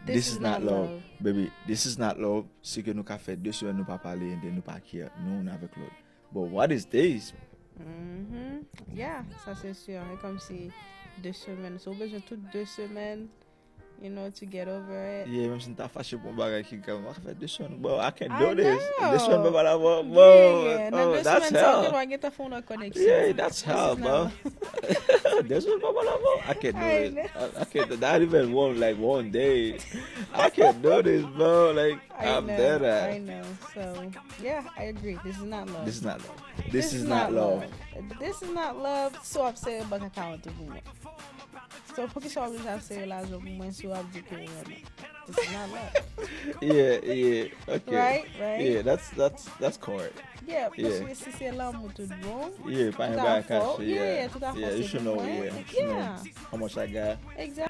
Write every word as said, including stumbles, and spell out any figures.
This is not love, baby. This is not love. Se ke nou ka fè de semèn nou pa pale, and then nou pa care, nou youn avèk lòt. But what is this? Mhm. Yeah, sa se sur. E kòm si de semèn. So, ou bezwen tout de semèn, you know, to get over it. Yeah, menm si n ta fache pou yon bagay ki grav, mwen ka fè de semèn. Bro, I can't do this. De semèn pa pale avè w, bro. Yeah, nan de semèn sa, ou gen dwa gen tan fè yon lòt koneksyon. Yeah, that's hell, bro. De semèn pa pale avè w. I can't do it. I, I can't do that. Even one, like, one day. I can't do this, bro. Like, I'm dead ass. I know. So, yeah, I agree. This is not love. This is not love. This is not love. This is not love. So ap sere bank account pou mwen. So, poukisa w bezwen ap sere lajan pou mwen si w ap di ke w renmen? This is not love. Yeah, yeah. Okay. Right, right. Yeah, that's that's that's correct. Yeah, paske si se lanmou tout bon. Yeah, pa gen bagay kache. Yeah, tout afè Yeah, you should know. Yeah, you should know how much I got. Exactly.